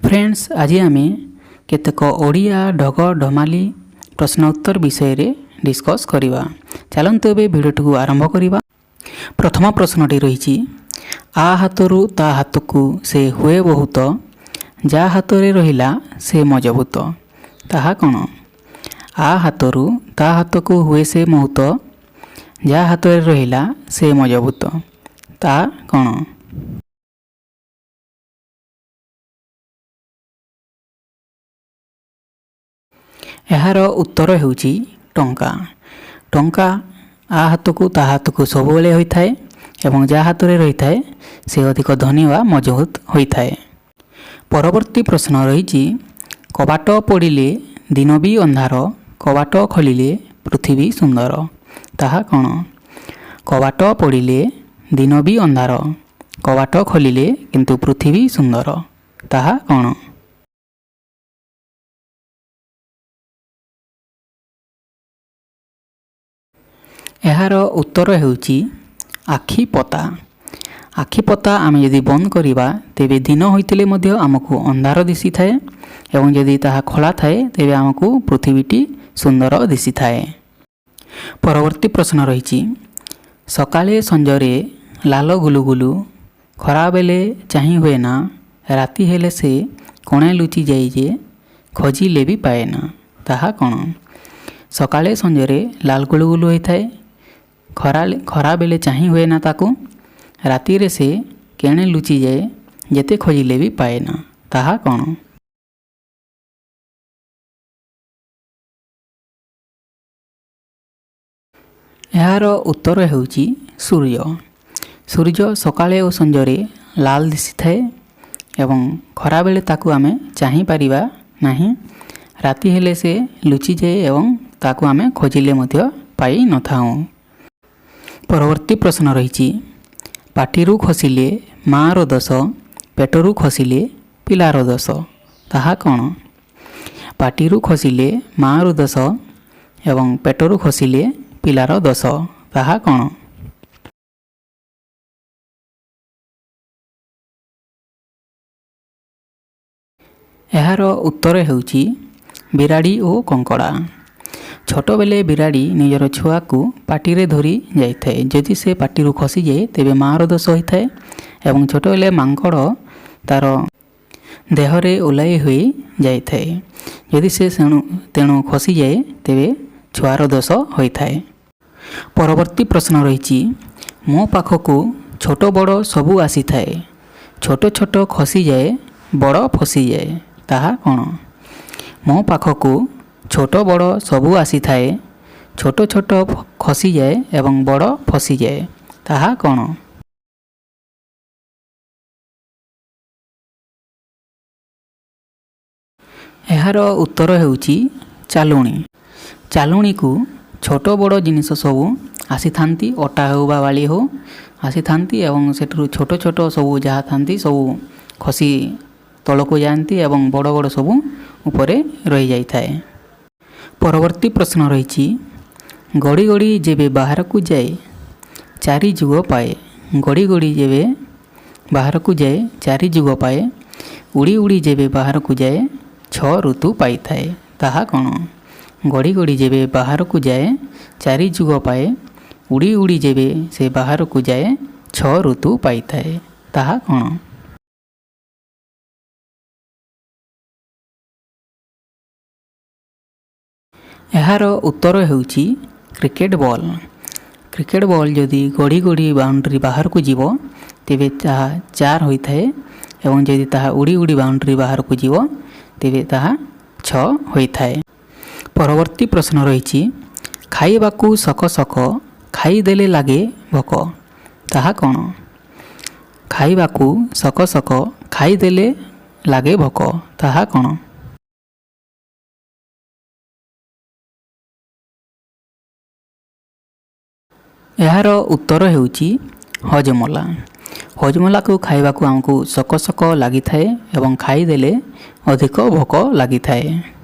Friends, ଆଜି ଆମେ କେତେକ ଓଡ଼ିଆ ଢଗ ଢମାଲି ପ୍ରଶ୍ନ ଉତ୍ତର ବିଷୟରେ ଡିସ୍କସ୍ କରିବା। ଚାଲନ୍ତୁ, ଏବେ ଭିଡ଼ିଓଟିକୁ ଆରମ୍ଭ କରିବା। ପ୍ରଥମ ପ୍ରଶ୍ନଟି ରହିଛି, ଆ ହାତରୁ ତା ହାତକୁ ସେ ହୁଏ ବହୁତ, ଯାହା ହାତରେ ରହିଲା ସେ ମଜବୁତ, ତାହା କ'ଣ? ଆ ହାତରୁ ତା ହାତକୁ ହୁଏ ସେ ବହୁତ, ଯାହା ହାତରେ ରହିଲା ସେ ମଜବୁତ, ତା କ'ଣ? ଏହାର ଉତ୍ତର ହେଉଛି ଟଙ୍କା। ଟଙ୍କା ଆ ହାତକୁ ତା ହାତକୁ ସବୁବେଳେ ହୋଇଥାଏ ଏବଂ ଯାହା ହାତରେ ରହିଥାଏ, ସେ ଅଧିକ ଧନୀ ବା ମଜବୁତ ହୋଇଥାଏ। ପରବର୍ତ୍ତୀ ପ୍ରଶ୍ନ ରହିଛି, କବାଟ ପଡ଼ିଲେ ଦିନ ବି ଅନ୍ଧାର, କବାଟ ଖୋଲିଲେ ପୃଥିବୀ ସୁନ୍ଦର, ତାହା କ'ଣ? କବାଟ ପଡ଼ିଲେ ଦିନ ବି ଅନ୍ଧାର, କବାଟ ଖୋଲିଲେ କିନ୍ତୁ ପୃଥିବୀ ସୁନ୍ଦର, ତାହା କ'ଣ? ଏହାର ଉତ୍ତର ହେଉଛି ଆଖିପତା। ଆଖିପତା ଆମେ ଯଦି ବନ୍ଦ କରିବା, ତେବେ ଦିନ ହୋଇଥିଲେ ମଧ୍ୟ ଆମକୁ ଅନ୍ଧାର ଦିଶିଥାଏ ଏବଂ ଯଦି ତାହା ଖୋଲା ଥାଏ, ତେବେ ଆମକୁ ପୃଥିବୀଟି ସୁନ୍ଦର ଦିଶିଥାଏ। ପରବର୍ତ୍ତୀ ପ୍ରଶ୍ନ ରହିଛି, ସକାଳେ ସଞ୍ଜରେ ଲାଲ ଗୁଲୁଗୁଲୁ, ଖରାବେଳେ ଚାହିଁ ହୁଏ ନା, ରାତି ହେଲେ ସେ କୋଣେ ଲୁଚି ଯାଏ ଯେ ଖୋଜିଲେ ବି ପାଏ ନା, ତାହା କ'ଣ? ସକାଳେ ସଞ୍ଜରେ ଲାଲ ଗୁଲୁଗୁଲୁ ହୋଇଥାଏ, ଖରାବେଳେ ଚାହିଁ ହୁଏ ନା ତାକୁ, ରାତିରେ ସେ କେଣେ ଲୁଚିଯାଏ, ଯେତେ ଖୋଜିଲେ ବି ପାଏ ନା, ତାହା କ'ଣ? ଏହାର ଉତ୍ତର ହେଉଛି ସୂର୍ଯ୍ୟ। ସୂର୍ଯ୍ୟ ସକାଳେ ଓ ସଞ୍ଜରେ ଲାଲ ଦିଶିଥାଏ ଏବଂ ଖରାବେଳେ ତାକୁ ଆମେ ଚାହିଁପାରିବା ନାହିଁ। ରାତି ହେଲେ ସେ ଲୁଚିଯାଏ ଏବଂ ତାକୁ ଆମେ ଖୋଜିଲେ ମଧ୍ୟ ପାଇନଥାଉଁ। ପରବର୍ତ୍ତୀ ପ୍ରଶ୍ନ ରହିଛି, ପାଟିରୁ ଖସିଲେ ମାଆର ଦୋଷ, ପେଟରୁ ଖସିଲେ ପିଲାର ଦୋଷ, ତାହା କ'ଣ? ପାଟିରୁ ଖସିଲେ ମାଆର ଦୋଷ ଏବଂ ପେଟରୁ ଖସିଲେ ପିଲାର ଦୋଷ, ତାହା କ'ଣ? ଏହାର ଉତ୍ତର ହେଉଛି ବିରାଡ଼ି ଓ କଙ୍କଡ଼ା। ଛୋଟବେଳେ ବିରାଡ଼ି ନିଜର ଛୁଆକୁ ପାଟିରେ ଧରି ଯାଇଥାଏ। ଯଦି ସେ ପାଟିରୁ ଖସିଯାଏ, ତେବେ ମାଆର ଦୋଷ ହୋଇଥାଏ ଏବଂ ଛୋଟବେଳେ ମାଙ୍କଡ଼ ତା'ର ଦେହରେ ଓଲାଇ ହୋଇ ଯାଇଥାଏ। ଯଦି ସେ ସେଣୁ ତେଣୁ ଖସିଯାଏ, ତେବେ ଛୁଆର ଦୋଷ ହୋଇଥାଏ। ପରବର୍ତ୍ତୀ ପ୍ରଶ୍ନ ରହିଛି, ମୋ ପାଖକୁ ଛୋଟ ବଡ଼ ସବୁ ଆସିଥାଏ, ଛୋଟ ଛୋଟ ଖସିଯାଏ, ବଡ଼ ଫସିଯାଏ, ତାହା କ'ଣ? ମୋ ପାଖକୁ ଛୋଟ ବଡ଼ ସବୁ ଆସିଥାଏ, ଛୋଟ ଛୋଟ ଖସିଯାଏ ଏବଂ ବଡ଼ ଫସିଯାଏ, ତାହା କ'ଣ? ଏହାର ଉତ୍ତର ହେଉଛି ଚାଲୁଣି। ଚାଲୁଣିକୁ ଛୋଟ ବଡ଼ ଜିନିଷ ସବୁ ଆସିଥାନ୍ତି, ଅଟା ହେଉ ବା ବାଲି ହେଉ ଆସିଥାନ୍ତି ଏବଂ ସେଠାରୁ ଛୋଟ ଛୋଟ ସବୁ ଯାହା ଥାନ୍ତି, ସବୁ ଖସି ତଳକୁ ଯାଆନ୍ତି ଏବଂ ବଡ଼ ବଡ଼ ସବୁ ଉପରେ ରହିଯାଇଥାଏ। ପରବର୍ତ୍ତୀ ପ୍ରଶ୍ନ ରହିଛି, ଗଡ଼ି ଗଡ଼ି ଯେବେ ବାହାରକୁ ଯାଏ, ଚାରି ଯୁଗ ପାଏ। ଗଡ଼ି ଗଡ଼ି ଯେବେ ବାହାରକୁ ଯାଏ, ଚାରି ଯୁଗ ପାଏ। ଉଡ଼ି ଉଡ଼ି ଯେବେ ବାହାରକୁ ଯାଏ, ଛଅ ଋତୁ ପାଇଥାଏ, ତାହା କ'ଣ? ଗଡ଼ି ଗଡ଼ି ଯେବେ ବାହାରକୁ ଯାଏ, ଚାରି ଯୁଗ ପାଏ। ଉଡ଼ି ଉଡ଼ି ଯେବେ ସେ ବାହାରକୁ ଯାଏ, ଛଅ ଋତୁ ପାଇଥାଏ, ତାହା କ'ଣ? ଏହାର ଉତ୍ତର ହେଉଛି କ୍ରିକେଟ୍ ବଲ୍। କ୍ରିକେଟ୍ ବଲ୍ ଯଦି ଗଡ଼ି ଗଡ଼ି ବାଉଣ୍ଡ୍ରି ବାହାରକୁ ଯିବ, ତେବେ ତାହା ଚାର ହୋଇଥାଏ ଏବଂ ଯଦି ତାହା ଉଡ଼ି ଉଡ଼ି ବାଉଣ୍ଡ୍ରି ବାହାରକୁ ଯିବ, ତେବେ ତାହା ଛଅ ହୋଇଥାଏ। ପରବର୍ତ୍ତୀ ପ୍ରଶ୍ନ ରହିଛି, ଖାଇବାକୁ ସକ ସକ, ଖାଇଦେଲେ ଲାଗେ ଭୋକ, ତାହା କ'ଣ? ଖାଇବାକୁ ସକ ସକ, ଖାଇଦେଲେ ଲାଗେ ଭୋକ, ତାହା କ'ଣ? ଏହାର ଉତ୍ତର ହେଉଛି ହଜମୋଲା। ହଜମୋଲାକୁ ଖାଇବାକୁ ଆମକୁ ସକ ସକ ଲାଗିଥାଏ ଏବଂ ଖାଇଦେଲେ ଅଧିକ ଭୋକ ଲାଗିଥାଏ।